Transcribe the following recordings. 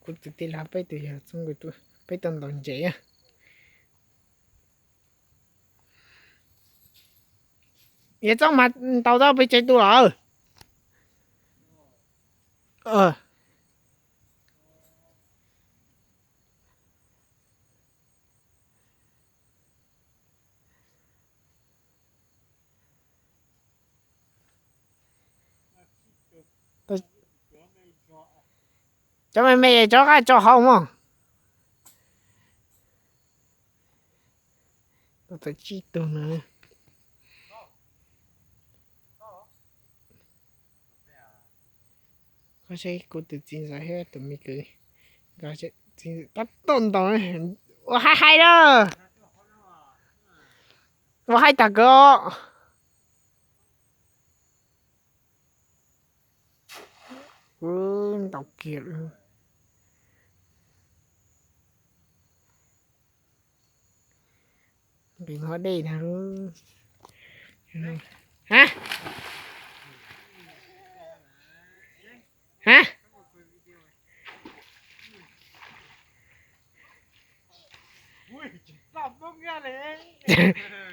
Kuv tus tij laug peb tus yawg Txooj Nkauj Tuam, peb tuaj ntaus ntses. Yawg Txooj mas ntaus tau pes tsawg tus lawm? Cov me me tso qab tso hauv mog. Tau tsib tug no. Koj saib kuv tus txiv ntxawm thiab tus me kwv, nkawd tab tom ntaus. Ua haib haib na. Ua haib tag kawg. Ntaus kiag lawm. Nqis hauv dej na. Ha? Ha?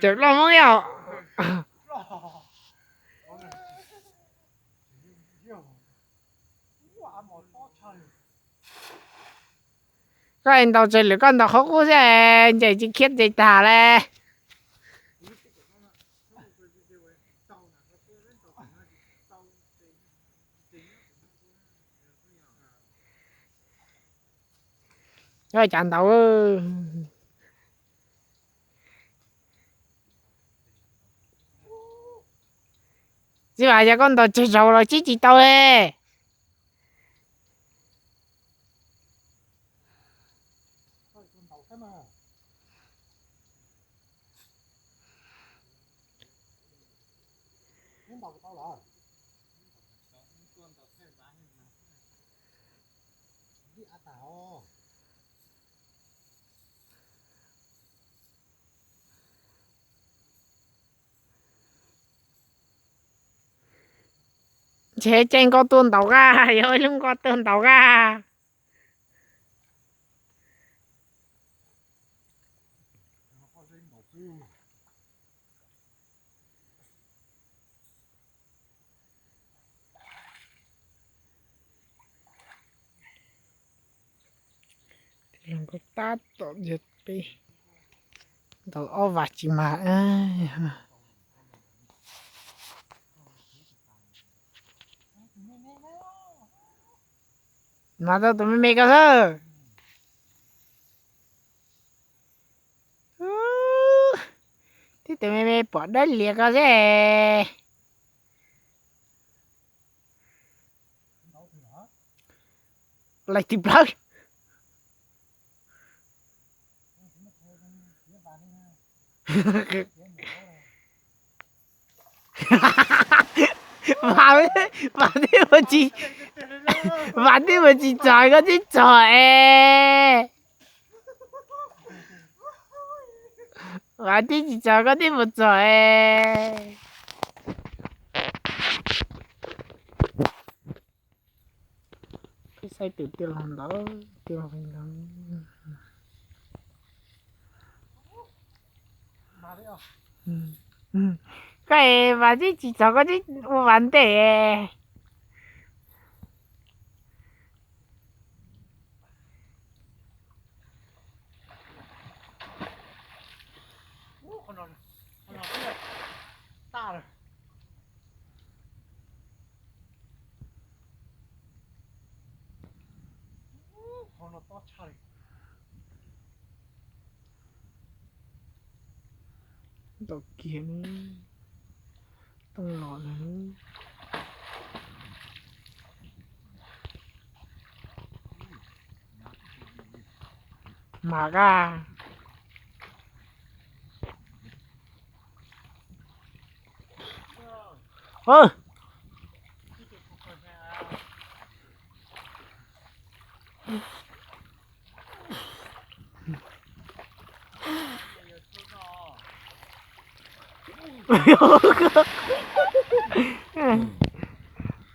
Tseem loj Hmoob yog. Koj ntaus tsawg lwm koj ntaus qhov qub xwb, ntsej tsis khiab ntsej tag le. Yog cas ntaus. Txiv Vam, yog koj ntaus tsawg zaus los tsib tsis tau e. Ntshe caij nkoj tuaj ntaus qab, yog ib lub nkoj tuaj ntaus qab. Tab tom yog peb ntaus ob vas tsis mag. Mag tau tus me me ko xwb. Tib tus me me pom dawb lias ko xwb. Lais tis plawv. Vam, vam tib mus tsis, vam tib mus tsis txog koj tib txog es. Vam tib tsis txog koj tib mus txog es. Peb saib tus tij laug ntawd, tij laug ntawd. Koj es vas tib tsis txog koj tib ua vas ntej. Ntau kiag ne, tooj los lawm. Mas kaj.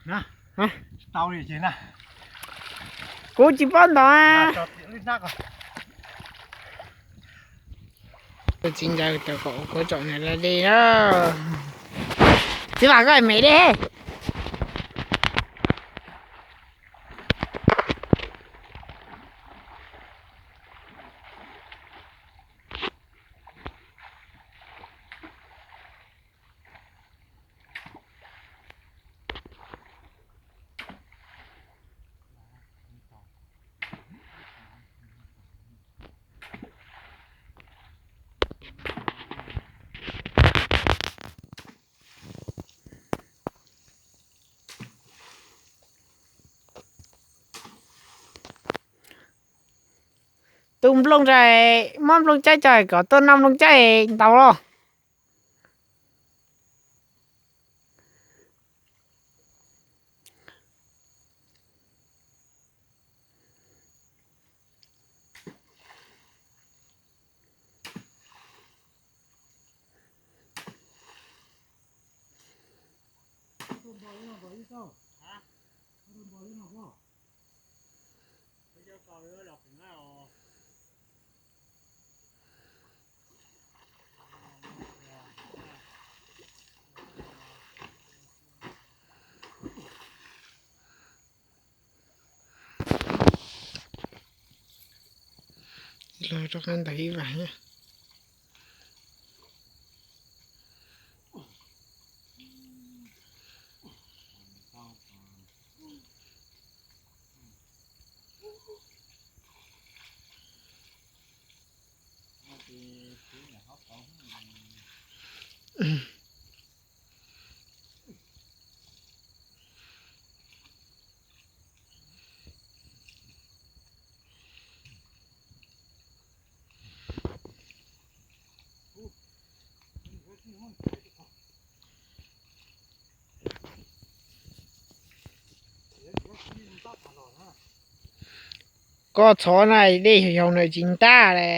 Na, tsis tau li ces na. Kuv tsis paub ntov. Txiv ntawd cov kom kuv tsom nws la li na. Txiv Vam, koj me li. Tus nplooj, muab nplooj caib coj kom tuaj noj nplooj caib ntau los. Los rov qab ntawm ib vas thiab. Koj txhob na, dej xyoo no tsis ntab li.